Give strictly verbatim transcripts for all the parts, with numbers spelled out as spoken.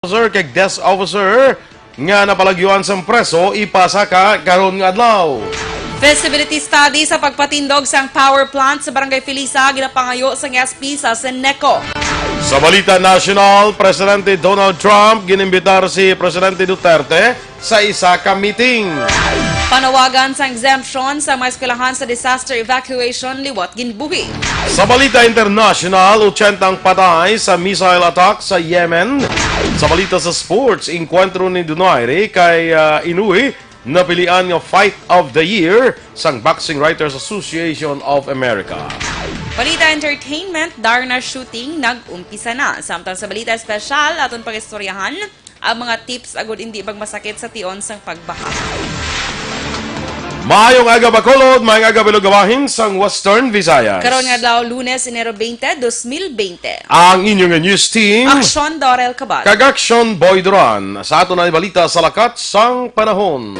Officer kag Desk Officer nga napalagyuan sang preso ipasaka karon nga adlaw. Feasibility study sa pagpatindog sang power plant sa Barangay Felisa ginapangayo sang S P sa Seneco. Sa balita nasyonal, Presidente Donald Trump ginimbitar si Presidente Duterte sa isa ka meeting. Panawagan sang exemption sa mga eskwelahan sa disaster evacuation liwat ginbuhi. Sa balita internasyonal, ochenta ang patay sa missile attack sa Yemen. Sa balita sa sports, enkwentro ni Donaire kay, ah, Inoue napilian nga Fight of the Year sang Boxing Writers Association of America. Balita entertainment, Darna shooting nag-umpisa na. Samtang sa balita espesyal, aton pag-istoryahan ang mga tips agud hindi magmasakit sa tion sang pagbaha. Maayong aga, Bacolod, maayong aga, bilog nga bahin sang Western Visayas. Karon nga adlaw, Lunes, Enero twenty, twenty. Ang inyo nga news team, Aksyon Dorel Cabal kag Aksyon Boy Duran. Sa aton na balita sa lakat sang panahon.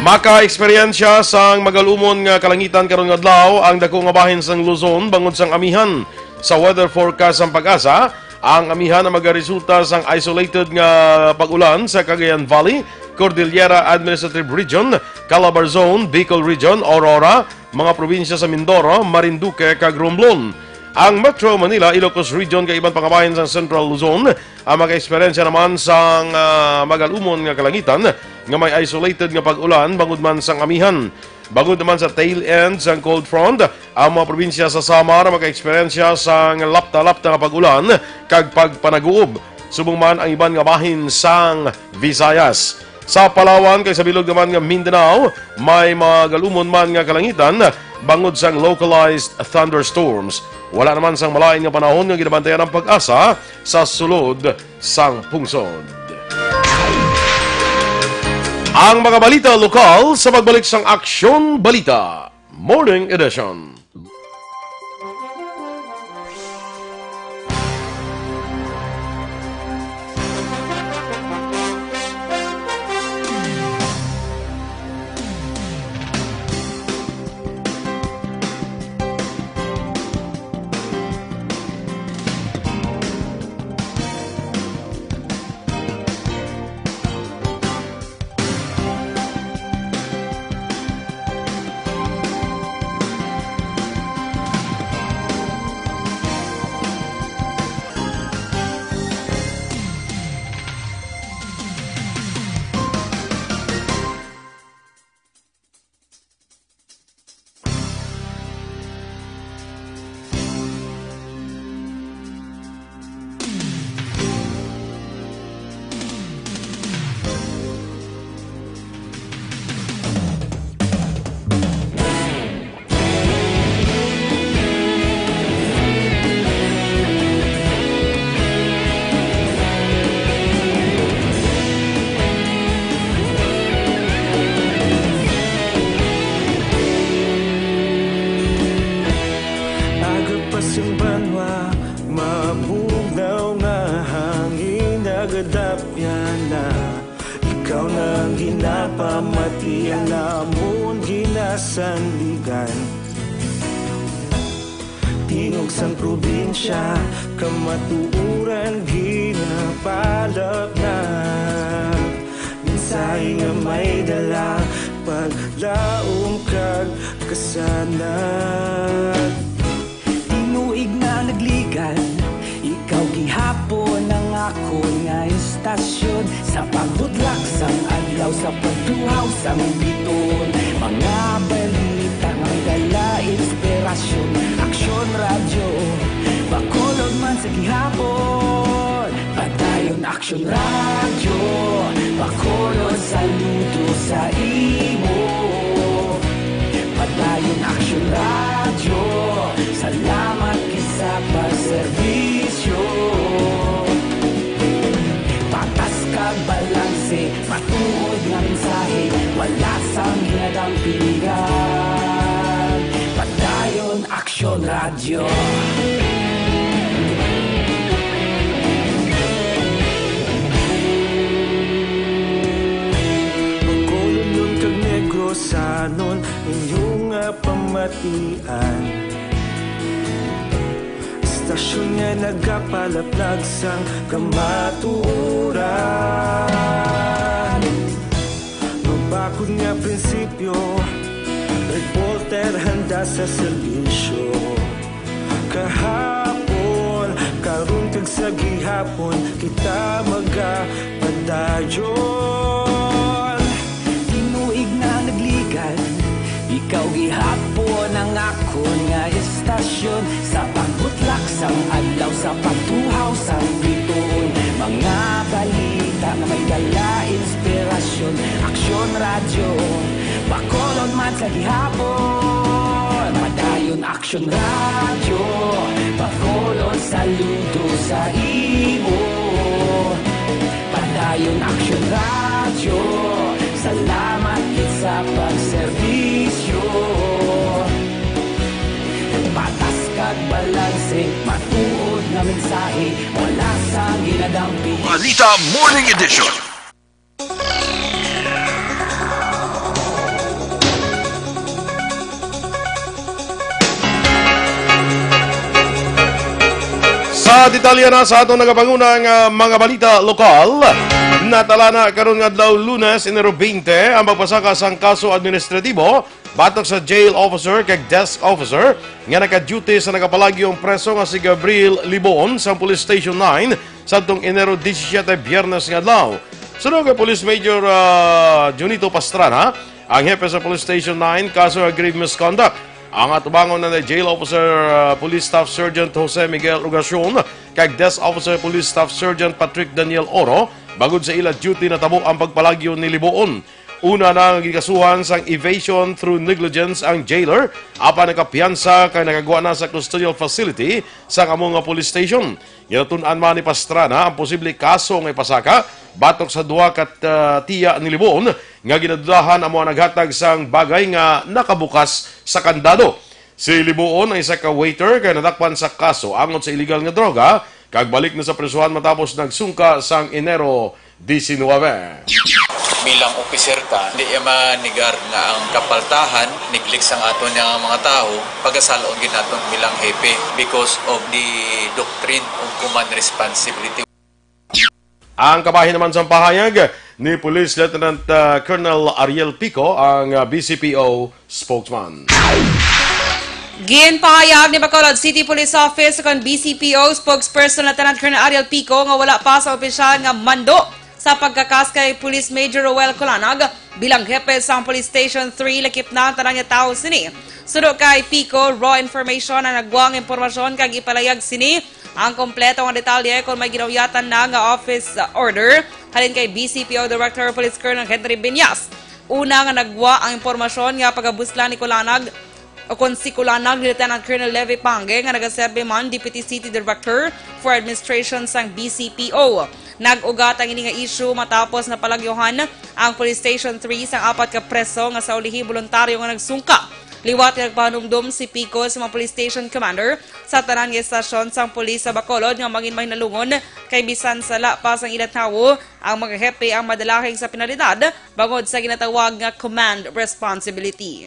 Makaeksperyensya sang magalumon nga kalangitan karon nga adlaw ang dako nga bahin sang Luzon bangod sang amihan. Sa weather forecast sang PAGASA, ang amihan ang magaresulta sang isolated nga pag-ulan sa Cagayan Valley, Cordillera Administrative Region, Calabarzon, Bicol Region, Aurora, mga probinsya sa Mindoro, Marinduque, kag Romblon. Ang Metro Manila, Ilocos Region, kag iban pa nga bahin sang Central Luzon ang makaeksperyensya naman sang, ah, magalumon nga kalangitan nga may isolated nga pag-ulan bangod man sang amihan. Bangod naman sa tail end sang cold front, ang mga probinsya sa Samar makaeksperyensya sang lapta-lapta nga pag-ulan kag pagpanaguob, subong man ang iban nga bahin sang Visayas. Sa Palawan kag sa bilog naman nga Mindanao, may magalumon man nga kalangitan bangod sang localized thunderstorms. Wala naman sang malain nga panahon nga ginabantayan ang PAGASA sa sulod sang pungsod. Ang mga balita lokal sa pagbalik sang Aksyon Balita Morning Edition. Aga pa sing banwa, mabugnaw nga hangin nagadapyan na. Ikaw na ang ginapamati, ang amon ginasandigan. Tingog sang probinsya, kamatuoran ginapalap na. Mensahe nga may dala, paglaom kag kasanag. Tinuig na nagligan, ikaw gihapon ang akon nga istasyon. Sa pagbudlak sang adlaw, sa pagduhaw sang biton, mga balita nga may dala inspirasyon. Aksyon Radyo, Bacolod man sa gihapon. Padayon Aksyon Radyo, Bacolod, saludo sa imo. Padayon Aksyon Radyo, salamat gid sa pagserbisyo. Patas kag balanse, matuod nga mensahe, wala sang ginadampingan. Padayon Aksyon Radyo. Bacolodnon kag Negrosanon, inyo nga pamatian. Stasyon nga nagapalaplag sang kamatuoran. Mabakod nga prinsipyo, reporter handa sa serbisyo. Kahapon, karon kag sa gihapon, kita magapadayon. Tinuig na nagligad, ikaw gihapon ang akon nga istasyon. Sa pagbutlak sang adlaw, sa pagtuhaw sang bituon, mga balita nga may dala inspirasyon. Aksyon Radyo, Bacolod man sa gihapon. Padayon Aksyon Radyo, Bacolod, saludo sa imo. Padayon Aksyon Radyo, salamat gid sa pagserbisyo. Patas kag balanse, matuod nga mensahe, wala sang ginadampi. Balita Morning Edition. Sa detalye na sa atong nagapanguna nga mga balita lokal, natala na karon nga adlaw, Lunes, Enero twenty, ang pagpasaka sang kaso administratibo batok sa jail officer kag desk officer nga naka-duty sa nakapalagyong preso nga si Gabriel Liboon sa Police Station nine sadtong Enero disisiete, Biyernes nga adlaw. Suno kay Police Major, ah, Junito Pastrana, ang hepe sa Police Station nine, kaso nga grave misconduct ang atubangon na ni Jail Officer, ah, Police Staff Sergeant Jose Miguel Ugacion kag Desk Officer Police Staff Sergeant Patrick Daniel Oro bangod sa ila duty natabo ang pagpalagyo ni Liboon. Una na nga gikasuhan sang evasion through negligence ang jailer, apan nakapiyansa kay nakagwa na sa custodial facility sang amo nga police station. Ginatun-an man ni Pastrana ang posible kaso nga ipasaka batok sa duha ka, ah, tiya ni Liboon nga ginadudahan amo ang naghatag sang bagay nga nakabukas sa kandado. Si Liboon ang isa ka waiter kay nadakpan sa kaso angot sa iligal nga droga kag balik na sa prisuhan matapos nagsungka sang Enero diecinuebe. Bilang opiser ta, hindi iya manigar nga ang kapaltahan, neglect sang aton nga mga tawo, pagasalon gid naton bilang hepe because of the doctrine of command responsibility. Ang kabahin naman sa pahayag ni Police Lieutenant, ah, Colonel Ariel Pico, ang, ah, B C P O spokesman. Ginpahayag ni Bacolod City Police Office kon B C P O spokesperson Lieutenant Colonel Ariel Pico nga wala pa sa opisyal nga mando sa pagkakas kay Police Major Roel Colanag bilang hepe sang Police Station three, lakip na ang tanan nga tawo sini. Suno kay Pico, raw information ang nagwa nga impormasyon kag ipalayag sini ang kompleto nga detalye kon may ginauyatan na nga office order halin kay B C P O Director Police Colonel Henry Binyas. Una nga nagwa ang impormasyon nga pagabuslan ni Kulanag o kon si Kulanag ni Lieutenant Colonel Levy Pange nga nagaserbi man Deputy City Director for Administration sang B C P O. Nag-ugat ang ini nga issue matapos napalagyuhan ang Police Station three sang apat ka preso nga sa ulihi boluntaryo nga nagsungka. Liwat nga nagpahanumdom si Pico sa mga Police Station Commander sa tanan nga estasyon sang pulis sa Bacolod nga mangin mahinalungon kay bisan sala pa sang ila tawo ang mga hepe ang madalahig sa penalidad bangod sa ginatawag nga command responsibility.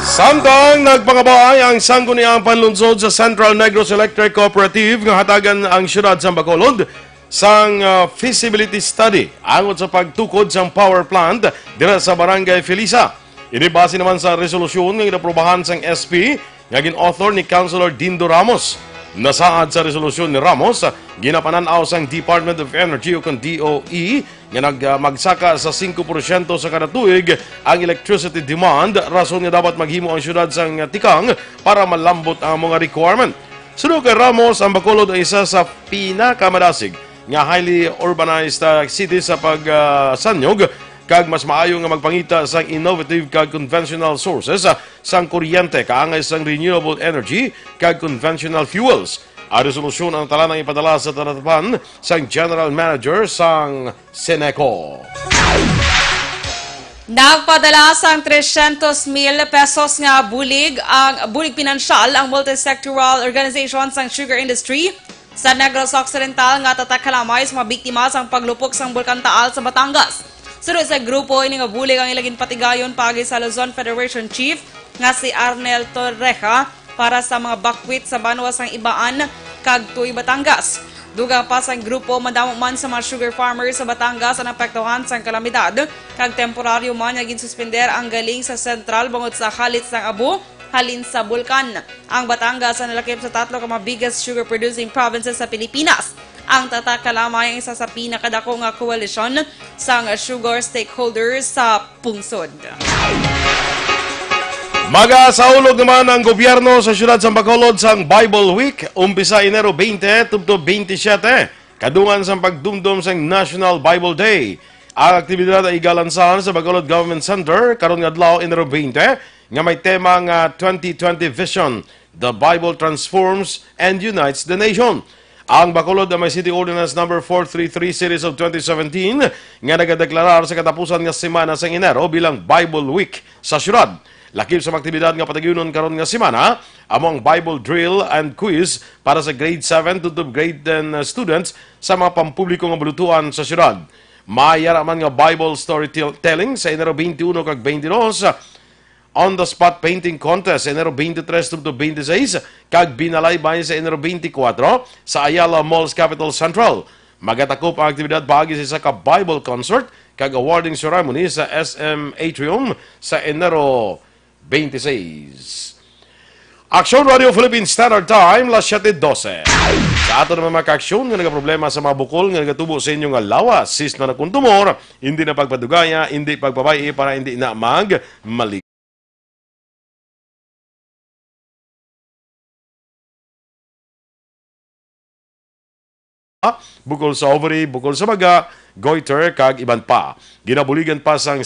Samtang nagpangabaay ang Sangguniang Panlunsod sa Central Negros Electric Cooperative nga hatagan ang siyudad sa Bacolod sang, ah, feasibility study angot sa pagtukod sang power plant dira sa Barangay Felisa. Ini base naman sa resolusyon nga ginaprobahan sang S P nga gin-author ni Councilor Dindo Ramos. Nasaad sa resolusyon ni Ramos, ginapanan-aw sang Department of Energy o kon D O E nga nag-, ah, magsaka sa singko porsyento sa kada tuig ang electricity demand, rason nga dapat maghimo ang siyudad sang tikang para malambot ang mga requirement. Suno kay Ramos, ang Bacolod ay isa sa pinakamadasig nga highly urbanized, ah, city sa pag, ah, sanyog, kag mas maayo nga magpangita sang innovative kag conventional sources, ah, sang kuryente kaangay sang renewable energy kag conventional fuels. Ang resolusyon ang talanang ipadala sa talatapan sang General Manager sang Seneco. Nagpadala sang trescientos mil pesos nga bulig ang bulig pinansyal ang multisectoral organization sang sugar industry sa Negros Occidental nga tatak kalamay sa mga biktima sang paglupok sang Bulkan Taal sa Batangas. Suno sa grupo, ini nga bulig ang ila ginpatigayon paagi sa Luzon Federation Chief nga si Arnel Torreja para sa mga bakwit sa banwa sang Ibaan kag Tuy, Batangas. Dugang pa sang grupo, madamo man sa mga sugar farmers sa Batangas ang naapektuhan sang kalamidad, kag temporaryo man nga ginsuspender ang galing sa sentral bangod sa halit sang abo halin sa bulkan. Ang Batangas ang nalakip sa tatlo ka mga biggest sugar producing provinces sa Pilipinas. Ang Tataka lamay ang isa sa pinakadako nga koalisyon sang sugar stakeholders sa pungsod. Magasaulog naman ang gobyerno sa siyudad sang Bacolod sang Bible Week, umpisa Enero twenty tubtob twenty-seven, kadungan sang pagdumdom sang National Bible Day. Ang aktibidad ay igalansahan sa Bacolod Government Center karon nga adlaw, Enero twenty, nga may tema nga twenty twenty Vision, The Bible Transforms and Unites the Nation. Ang Bacolod may City Ordinance Number four three three Series of twenty seventeen nga nagadeklarar sa katapusan nga semana sang Enero bilang Bible Week sa siyudad. Lakip sa mga aktibidad nga padagiunon karon nga semana, amo ang Bible Drill and Quiz para sa grade seven to grade ten students sa mga pampubliko nga bulutuan sa siyudad. May ara man nga Bible storytelling sa Enero twenty-one kag twenty-two, on-the-spot painting contest sa Enero twenty-three tubtob twenty-six, kag binalaybay sa Enero twenty-four sa Ayala Malls Capitol Central. Magatakop ang aktibidad paagi sa isa ka Bible concert kag awarding ceremony sa S M Atrium sa Enero twenty-six. Aksyon Radio Philippine Standard Time, las siete doce. Sa aton naman mga kaaksyon nga nagaproblema sa mga bukol nga nagatubo sa inyo nga lawas, sis na kuntumor, hindi na pagpadugaya, hindi pagpabay-i para hindi na magmali. Bukol sa ovary, bukol sa baga, goiter, kag iban pa. Ginabuligan pa sang